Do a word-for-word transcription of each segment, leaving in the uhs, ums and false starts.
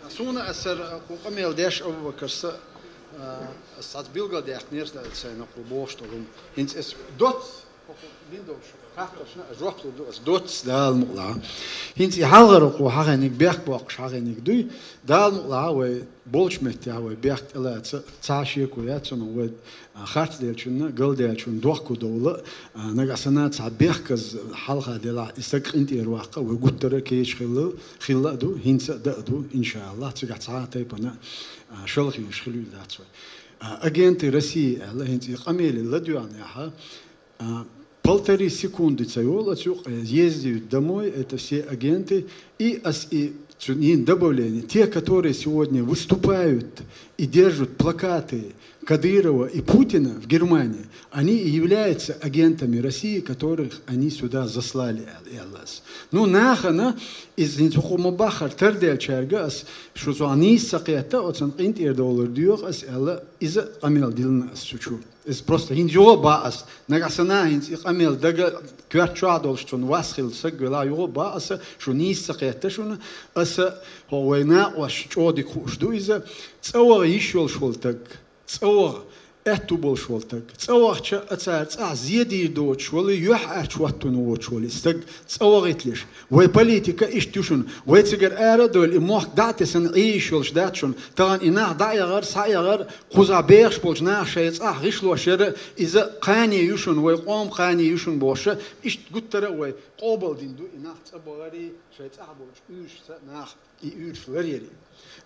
Суна асар къамел деш Абу-Бакарса, а, ас цац билгалдаьккхинера сайна кху бохуш долу. ХӀинца эс доц, дин долуш, хаттаршна а жоп лур ду ас, доц Дала мукъ лахь. ХӀинца и хьалхара кху хьахийниг, бехк боккхуш хьахийниг дуй, Дала мукъ лахь вай болчу меттехь вай бехк тӀелаца цхьа шеко яц, цунах вай, а, харц делчунна, галдаьлчунна дохко довла, а, нагахь санна цхьа бехказа хьалха делахь, и стаг къинтӀера ваккха, вай гуттара а кеча хилла, хилла а ду, хӀинца а дан а ду, иншааллахь, цигахь цхьа а тайпана, а, шалхийша хила дац вай. А, агенты России аьлла, хӀинца и къамеле ладоьгӀнехьа, а, полторы секунды ца йолу ацу юкъа, ездить домой, это все агенты, и ас и цу нин добавление, те, которые сегодня выступают и держат плакаты Кадырова и Путина в Германии, они и являются агентами России, которых они сюда заслали, аьлла ас. Ну, нахана, из хӀинца хӀокху ма баххара тарделчаьрга ас, шу цу нийса ца кхетта, оцун къинтӀера довлар доьху ас, аьлла, иза къамел диллина ас цу чу. Иза просто хӀинца юха а бан ас. Нагахь санна хӀинца и къамел дага коьрта чохь долуш цунна вас хилла саг велахь, юха а бан аса, шу нийса ца кхетта шуна, аса хӀо вай накъош чӀогӀа дика хууш ду иза, цӀа ваха йиш йолуш волу таг, цӀа ваха аьтту болуш волу таг, цӀа вахча а цара цӀахь зе дийр доцуш вале, юьхьӀаьрчу хӀоттуна воцуш вале, стаг цӀа вахийталаш. Вай политика иштта ю шуна. Вай цигара ара а довлий, и мохк дӀа а тесна, Ӏийш йолуш дац шуна. Тахана и нах дӀа а яхар, схьа а яхар, кхузахь бехаш болчу наха шайн цӀахь гӀишлош яра, иза кхане ю шуна, вай къоман кхане ю шуна бохуша, иштта гуттара а вай къобалдина ду и нах цӀа бахарий, шайн цӀахь болчу уьйрашца нах и уьйраш ларъярий.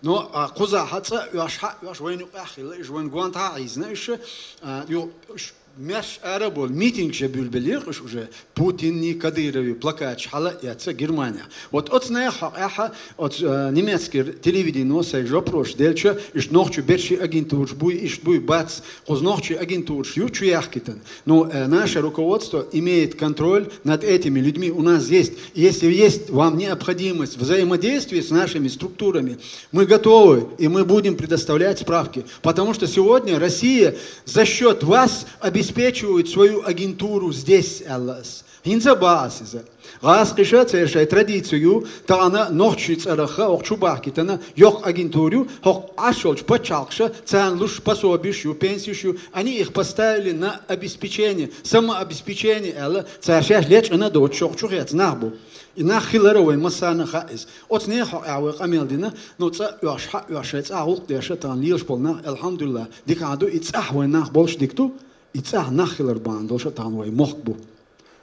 Но, а, кхузахь цӀа а оьшу, хьа а оьшу, вайна юкъахь хилла, иша вайна гонтахьа а хьийзина, иша, а, ю-, ш-, Маьрша ара а болу, митингаш а буьлбеллера уьш уже, Путинний, Кадыровый плакаташ хьала а эцна Германехь. Вот оцу нехан хьокъехь, оцу, э, немецкий телевиденино сайга жоп луш делча, иштта нохчий берш агентураш буй, иштта буй, бац, кхуза нохчий агентураш ю чу яхкийтина. Ну, э, наше руководство имеет контроль над этими людьми. У нас есть, если есть вам необходимость взаимодействия с нашими структурами, мы готовы, и мы будем предоставлять справки. Потому что сегодня Россия за счёт вас обеспечивает свою агентуру здесь, аьлла ас. ХӀинца а бан ас иза. ГӀазкхаша церан шайн традици ю, тахана нохчий цӀарах хӀокху чу бахкийтина йоккха агентура ю, хӀокху Ӏаш йолчу пачхьалкхаша царна луш пособиш ю, пенсиш ю, они их поставили на обеспечение, самообеспечение аьлла, цара шаьш лечкъина а доцуш, хӀокху чу хецна нах бу. И нах хилар а вайн массарна а хаьа иза. Оцу нехан хьокъехь вай къамел дина, ну, цӀа а оьшу, хьа а оьшу, шайн цӀахь гӀуллакх деш а тахана лелаш болу нах, алхьамдулиллахӀ, дикахь ду, и цӀахь вайн нах болуш дика ду, и цӀахь нах хилар бахьана долуш а тахана вай мохк бу.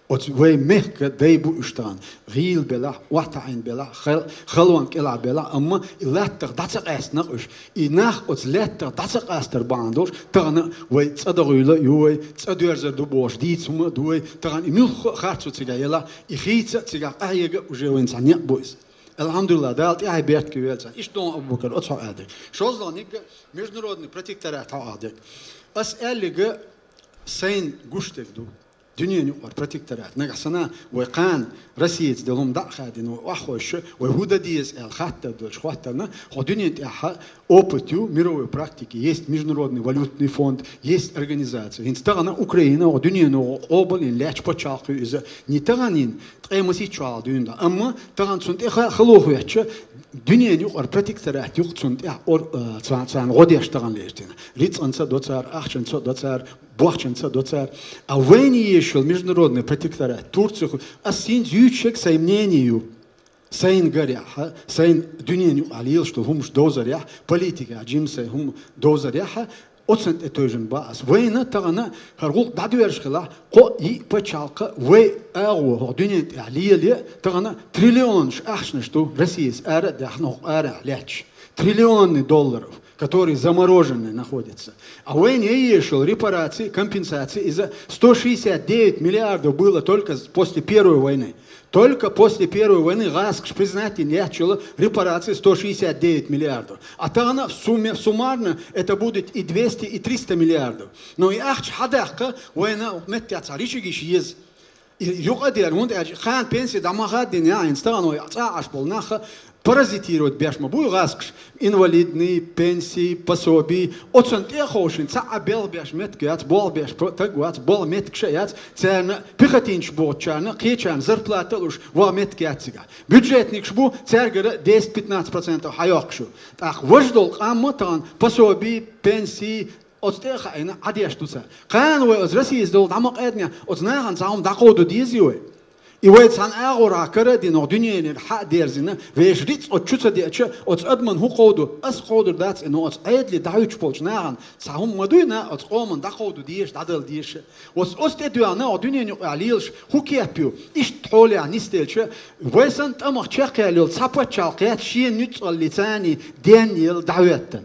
Оцу вай мехкан дай бу уьш тахана. ГӀийла белахь, охьатаӀийна белахь, хал-, халонна кӀелахь белахь, амма и латтах дӀа ца къаьстина-кх уьш. И нах оцу лаьттах дӀа ца къастар бахьана долуш, тахана вай цӀа догӀийла а ю вай, цӀа доьрзур ду бохуш дийца хӀума а ду вай, тахана и муьлхха а харцо цигахь елахь, и хийца а цигахь къахьега а уже вайн цхьа некъ бу иза. АлхьамдулиллахӀ, Дала тӀаьхье беркате йойла царна. Иштта догӀу, Абу-Бакар, оцу хьо аьлларг. ШозлагӀниг а международный протекторат хьо аьлларг. Ас аьлларг а сайна гуш дерг ду. Дуьненан юкъара протекторат. Нагахь санна вай кхана Россица долу хӀума дӀа а хаьдина, вай охьахевшича, вай хӀун дан деза аьлла хаттар долчу хаттарна, хьо дуьненан тӀехь опыт ю, мировой практики, есть Международный валютный фонд, есть организация. ХӀинца тахана Украина, хьо дуьненан къобалйина лаьтташ пачхьалкх ю иза, не тахана йина, ткъе масийтта шо хьалха дуьйна дан. Амма тахана цунна тӀе ха-, хало хӀоьттича, дуьненан юкъара протекторат ю-кх цунна тӀехь ор-, а, царна, царна гӀо деш тахана лерина. Рицкъанца а до цара, ахчанца а до цара, бохчанца а до цара. А вайна езаш йолу международный протекторат, Турци ху-, ас хӀинца юьйцуш ерг сайн мнение ю. Сайна гарехь, а, сайна дуьненан юкъахь лелаш долу хӀумаш довзарехь, политикехь жима сайн хӀума довзарехь, а, оцунна тӀе тевжина бан ас. Вайна тахана хӀара гӀуллакх дӀадоьрзуш хилахь, кхо-йиъ пачхьалкх вай агӀо хӀокху дуьненан тӀехь лелае, тахана триллионаш ахчанаш ду Россияца ара а даьхна хӀокху арахь лаьтташ. Триллионы долларов, которые замороженные находятся. А вайна ян езаш йолу репарации, компенсации, иза сто шестьдесят девять миллиардов было только с-, после Первой войны. Только после Первой войны гӀазкхаша признать йина лаьтташ йолу репарации сто шестьдесят девять миллиардов. А тахана в сумме, суммарно это будет и двести, и триста миллиардов. Но и ахча хьадаккха вайна меттехь цхьа рычаги еза. И юкъа а дера, хӀунда аьлча кхана пенси дӀа ма хаддина, я, хӀинца тахана вай цӀа Ӏаш болу нах а, Паразитировать беш ма буй гӀазкхаш, инвалидный, пенсии, пособий, оцун тӀе а ховшина, цхьа а белгӀа беш меттиг яц, болх беш таг вац, болх меттигаш а яц, царна пехотинцаш бохучарна, кхечарна зарплата а луш, ваха меттиг яц цигахь. Бюджетникаш бу, цаьргара десять-пятнадцать процентов хьайоккхуш ю. ТӀаккха важа долу къам ма тахана пособий, пенсии, оцу тӀе а хаийна, Ӏадеш ду цара. Кхана вай оцу Россица долу дӀа ма къеднехь, оцу нахана цхьа хӀума дӀакховду дезий вай? И вай цхьана агӀор а кара а дина, дуьненера хьа а дерзина, вешан рицкъ оцу чу ца деача, оцу адаман хӀун кховду? Ас кховдур дац, но оцу Ӏедале дӀахьуьйтуш болчу нахана цхьа хӀума ма дуй, на оцу къоман дӀакховду дезаш, дӀадала дезаш. Оцу, оцу тӀедоьгӀна, оха дуьненан юкъахь лелаш хӀун кеп ю? Иштта хьолехь нисделча, вай санна тӀамах чекхъяьлла йолу цхьа пачхьалкх яц шен нуьцкъаллица денна елла дӀахӀоьттина.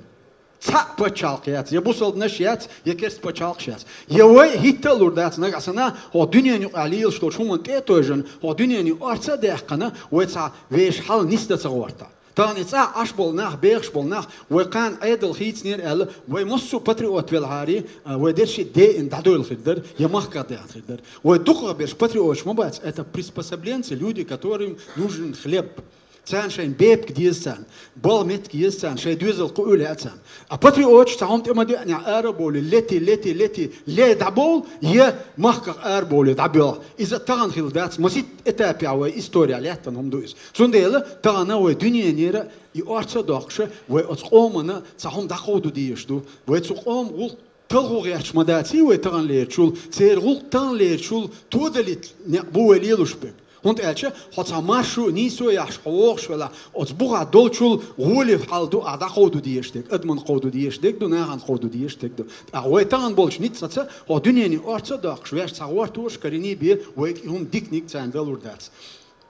Цхьаъ пачхьалкх яц, я бусалбанаш яц, я керста пачхьалкхаш яц. Я вай хӀитта а лур дац, нагахь санна, хӀокху дуьненан юкъахь лелаш долчу хӀуманна тӀе а тойжина, хӀокху дуьненан орца а даьккхина, вай цхьа вешан хьал нисдан ца гӀортахь. Тахана и цӀахь Ӏаш болу нах, бехаш болу нах, вай кхана Ӏедал хийцинера аьлла, вай массо а патриот велахьарий, а, вай дерриш а деана дӀадоьлла хир дара, я махках деана хир дара. Вай дукхахберш патриоташ ма бац, это приспособленцы, люди, которым нужен хлеб. Царна шайн бепиг деза царна, болх меттиг еза царна, шайн доьзал кхуьуьйтур яц царна. А патриоташ цхьа хӀума тӀе ма деънехь ара а бовлий, лети, лети, лети, ле дӀабовла, я махках ара а бовлий, дӀабоьлху. Иза тахана хилла дац, масийтта этапехь вай история лаьттина хӀума ду иза. Цундела тахана вай дуьненера и орца а доккхуша, вай оцу къомана цхьа хӀума дӀакховду дезаш ду. Вай цу къоман гӀуллакх талхо гӀерташ ма даций вай таханлерчул, церан гӀуллакх таханлерчул тодалийтина некъ бу вай лелош берг. ХӀунда аьлча хьо цхьа маршо а, нийсо а яхьаш хьо вогӀуш велахь, оцу бухахь долчул гӀоле хьал ду ахь дӀакховду дезаш дерг, адаман кховду дезаш дерг ду, нахана кховду дезаш дерг ду. ТӀаккха вай тахана болчу ницкъаца хӀокху дуьненан орца а доккхуш, вешан цхьа гӀортош карийна бен, вайга и хӀума диканиг царна далур дац.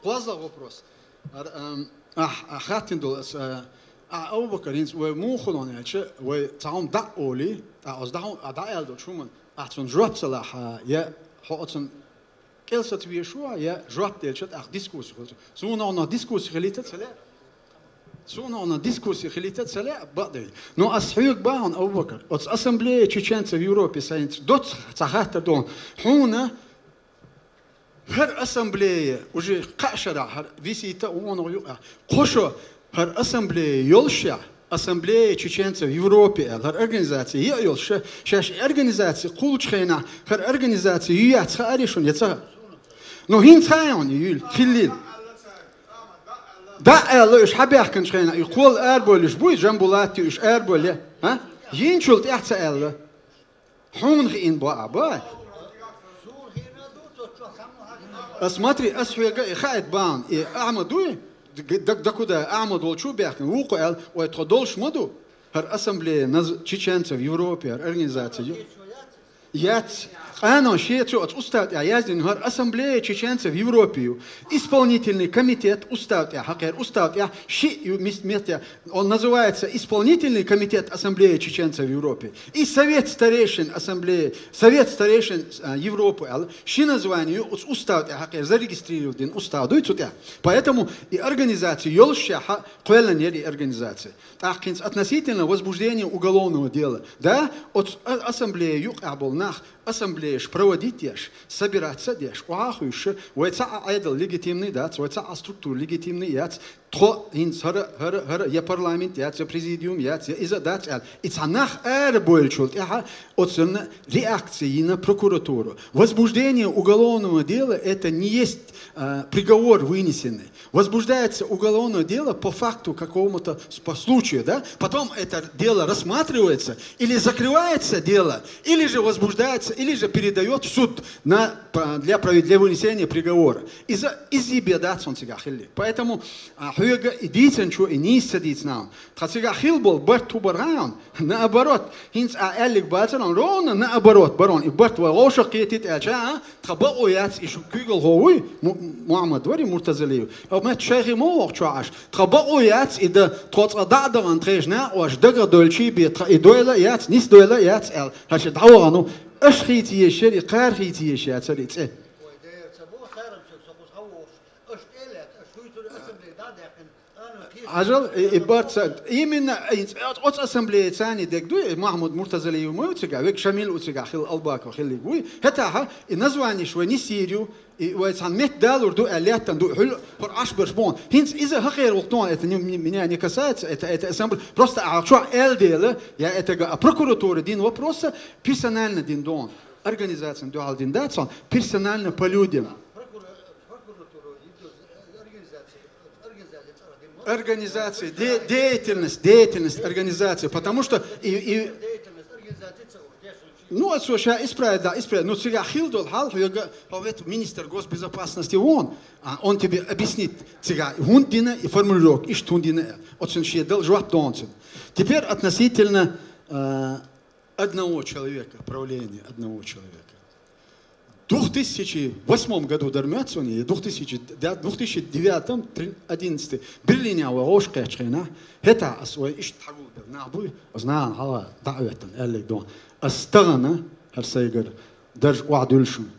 КхозлагӀа вопрос. Ар-, ам, ахь, ахь хаьттина долу аса, а, ахь, Абу-Бакар, хӀинца вай муха хуьлу аьлча, вай цхьа хӀума дӀа а олий, ахь оцу дӀа хӀума, а, дӀа аьлла долчу хӀуманна, ахь цунна жоп ца лахь, а, я хьо оцунна кӀел саца везаш ву, я жоп делча, тӀаккха дискусси хуьлу. Суна хьуна дискусси хилийта ца лаьа? Суна хьуна дискусси хилийта ца лаьа, бакъдерг. Но ас хьоьга боху хьуна, Абу-Бакар, оцу ассамблея чеченцев в Европе сайна доцца цхьа хаттар ду хьуна. ХӀара ассамблея уже кхаа шарахь, хӀара висита а, вонах юкъахь, кхо шо хӀара ассамблея йолушехь, ассамблея чеченцев в Европе аьлла, хӀара организация е а йолуш, ша-, шаьш и организация кхуллучу хенахь, хӀара организация ю яц хаарий шуна, я ца хаьа? Ну, хӀинца хаьа хьуна и юьйла, хиллийла. ДӀа а аьлла, уьш хьабаьхкинчу хенахь, и кхолла арабовлуш буй, Жамбулат ю, уьш арабовлу, а? Йинчул тӀаьхьа ца аьлла. Хьуна хиъна бу а, бу а. А смотри, ас хьоьга и хаийта бахьана, и Ахьмад дуй? Д-, д-, дакуда Ахьмад волчу баьхкина, вукхо аьлла, ой, тхо долуш ма ду. ХӀара ассамблея наз-, чеченцев в Европе, хӀара организация ю. Яц. Къано шен цу оцу устав тӀехь яздина, хӀара ассамблея чеченцев в Европе ю. Исполнительный комитет устав тӀехь, хӀокхеран устав тӀехь шиъ ю мис-, меттехь. Он называется Исполнительный комитет Ассамблеи чеченцев в Европе и Совет старейшин Ассамблеи, Совет старейшин, а, Европы аьлла, ши название ю оцу устав тӀехь хьакхера, зарегистрировать дина устав дуй цу тӀехь. Поэтому и организация йолушехь кхоьллина яра и организация. ТӀаккха хӀинца относительно возбуждения уголовного дела. Да, оцу а-, ассамблея юкъахь болу нах ассамблеяш проводить деш, собираться деш, охьа а хуьйшуш, вай цхьа а Ӏедал легитимный дац, вай цхьа а структура легитимный яц, тхо хӀинца хӀара, хӀара, хӀара, я парламент яц, я президиум яц, я иза а дац аьлла. И цхьа нах арабойлучул тӀаьхьа оцунна реакция йина прокуратура. Возбуждение уголовного дела — это не есть, а, приговор вынесенный. Возбуждается уголовное дело по факту какому-то с-, по случаю, да? Потом это дело рассматривается, или закрывается дело, или же возбуждается, или же передаёт в суд на, по-, для провед-, для вынесения приговора. Иза, иза бен дац хьуна цигахь хилли. Поэтому, а, хьоьга и дийцинчо и нийса ца дийцина хьуна. Тхан цигахь хилла болу барт хӀун бара хьуна? Наоборот, хӀинца а аьллиг бацара хьуна, ровно наоборот бара хьуна. И барт вай вовшах кхетийта аьлча, а? Тхан бакъо яц и шу куьйгалхо вуй, Му-, Мухьаммад варий Муртазалиев? Оха метта шайхи ма воху чохь Ӏаш. Тхан бакъо яц и дан, тхо цкъа дӀа а дахана тхешна а ош, дагах дойлчий бен, тхан и дойла а яц, нис дойла а яц аьлла. ХӀара ша дӀавахана ву. Аша хийца езаш яра и, кхара хийца езаш яцара и цӀе. Хьажал, и, и барца, именно, и, оц, оц ассамблея цани дег ду, и Махмуд Муртазалиев ма ю цигахь, вег Шамил у цигахь, хил Албаков, хиллиг вуй. ХӀетахьа, и названиш вай нисийр ю, и вай цхьан метта далур ду, аьлла, лаьттан ду, хьул, хӀор Ӏаш берш бон. ХӀинца иза хӀокхерал тон, это не, не, меня не касается, это, это ассамблея. Просто а чохь аьлла дела, я это га-, а прокуратура дин вопроса, персонально дин дон. Организациян дуьхьал дин дац хьуна, персонально по людям. Организация, де-, деятельность, деятельность организации, потому что и, и ну, а цо ша исправить, да, исправить. Ну, цигахь хила долу хьал, хьоьга, хьо вет министр госбезопасности вон, а он тебе объяснит цигахь, хӀунда дина и формулировка, иштта хӀунда дина, оцун шен дала жоп донцун. Теперь относительно, э, одного человека, правления одного человека. Двух тысячи восьмом году дар моьтту суна, и двух тысячи, да, двух тысячи девятом, три-, одиннадцатый, Берлине вай гӀовш кхечхьина, хӀета ас вай иштта хьагулбелла нах буй, ас нахана хьала дӀа а веттан, аьллиг дон. Ас тахана, хӀара сайгара, дарж охьадуьллушун.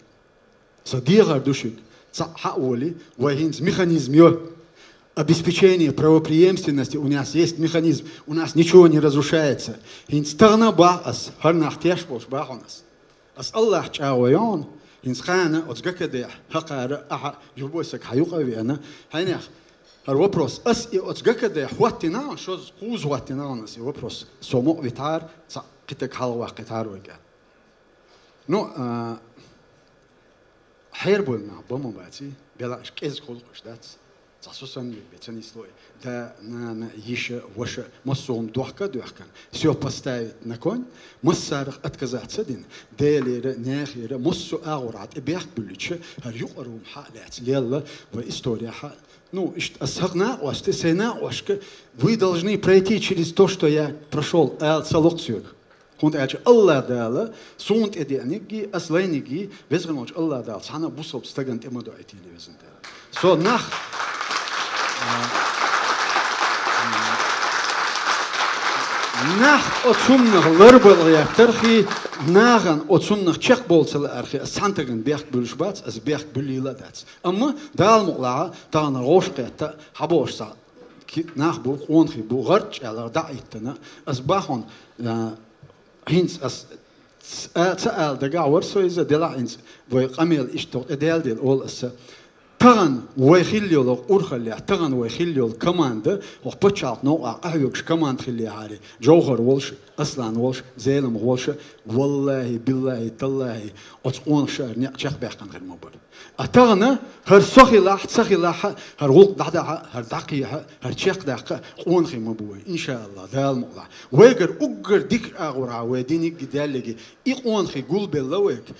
Со дехар ду шуьга, цхьаъ хьа а воли, вай хӀинца механизм йо. Обеспечение правопреемственности у нас есть механизм, у нас ничего не разрушается. ХӀинца тахана бах ас, хӀара нах теш болуш бахьун ас. Ас Аллахь чӀагӀо йо хьуна, хӀинца кхана оцу ГКД-хь, хӀокхара, ахьа, любой саг хьан юкъа а веана, хьайнех, хӀара вопрос, ас и оцу ГКД-хь хӀоттина хьуна, шозза кхузза хӀоттина хьуна ас и вопрос, со мукъа витахьара, цхьаъ кхитаг хьалха ваккхийтахьара вай кӀа. Ну, а, хьерабойла нах бан ма баций, белахь уьш кӀезиг хуьлу-кх уьш дац. Цхьа со санна ве бен ца нислой. Да, нана, йиша, ваша, массо а хӀума дохка а доьхкина. Всё поставить на кон, массарах отказаться а дина. Делера, нехера, массо а агӀор хьан тӀе бехк буьллича, хӀара юкъара хӀума хьа а лаьцна лелла, вай история хьа. Ну, иштта ас хӀокху накъостий, сайн накъосташка, вы должны пройти через то, что я прошёл, ала ца локху соьга. ХӀунда аьлча Аллах Дала суна тӀе деаниг а, ас лайниг а, веза хинолчу Аллах Дала цхьана а бусалба стагана тӀе ма доуьйтийла, везан Дела. Со нах, нах оцуннах ларбала гӀертархий, нахана оцуннах чекхбовла ца лаархий, ас цхьана стагана бехк буьллуш бац, ас бехк буьллийла а дац. Амма Дала мукъалахь, тахана гӀовш кхетта, хьаболуш цхьа ки-, нах бу, къонахий бу, гӀарчӀ аьлла, дӀа а йиттина, ас бахьана, а, хӀинца ас ц-, а, ца ала дагахь вара со иза, делахь хӀинца вай къамел иштта тӀедаьлла дела, олу аса. Тахана вай хилла йолу урхаллехь, тахана вай хилла йолу команда, хӀокху пачхьалкх новкъахь къахьоьгуш команда хиллехьара, Джовхар волуш, Аслан волуш, Зелимха волуш, валлахӀи, биллахӀи, таллахӀи, оцу къонахчара некъ чекхбаьккхина хир ма бара. А тахана хӀара со хилахь, ца хилахь, хӀара гӀуллакх дӀадахьа, хӀара дӀакхехьа, хӀара чекхдаккха къонахий ма бу вай, иншааллахӀ, Дала мукъалахь. Вайгара уггар дика агӀор хьан вай диниг а, даьллиг а, и къонахий гулбелла вайга,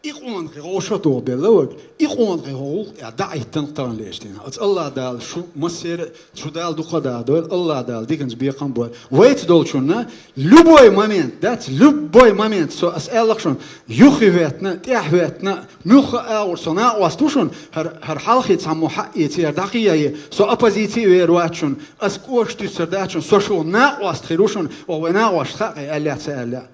и къонахий гӀовшо тухбелла вайга, и къонахий хӀокху гӀуллакх тӀехь дӀа а хӀиттина тахана лечдина. Оцу Аллах Дала шу массеран а, шу Дала дукха а дахдойла, Аллах Дала диканца бекхам а бойла. Вайца долчунна любой момент, дац, любой момент, со ас аьллакх шуна, юххе хӀоьттина, тӀаьхьа хӀоьттина, муьлхха а агӀор со накъост ву шуна, хӀара, хӀара хьалхе цхьаммо хьаъ эций, хӀара дӀакхехье, со оппозици а вер вац шуна, ас кӀоштуьйсур дац шуна, со шух накъост хир ву шуна, оха вай накъосташна хаьа аьлла, ца аьлла.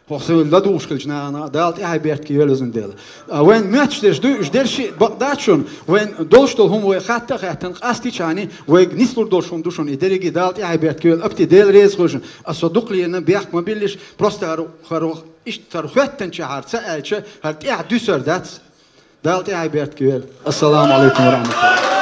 ХӀокху сан ладугӀуш хилча нахана Дала тӀаьхье бертке йойла везан Дела. А вайн моьттуш дерш дуй, уьш дерш а бакъ дац шуна, вайн долуш долу хӀума вай хатта а хаьттина, къастичхьана, вайга нислур долуш хӀума ду шуна, и дерриге Дала тӀаьхье бертке йойла, апти Дела реза хуьлда шуна. Ас со дукха лена, бехк ма биллиш, просто хӀара, хӀара, иштта хӀара хӀоьттинчохь хӀара ца аьлча, хӀара тӀаьхьа дуьсур дац. Дала тӀаьхье бертке йойла. Ассаламу алейкум ва рахматуллах.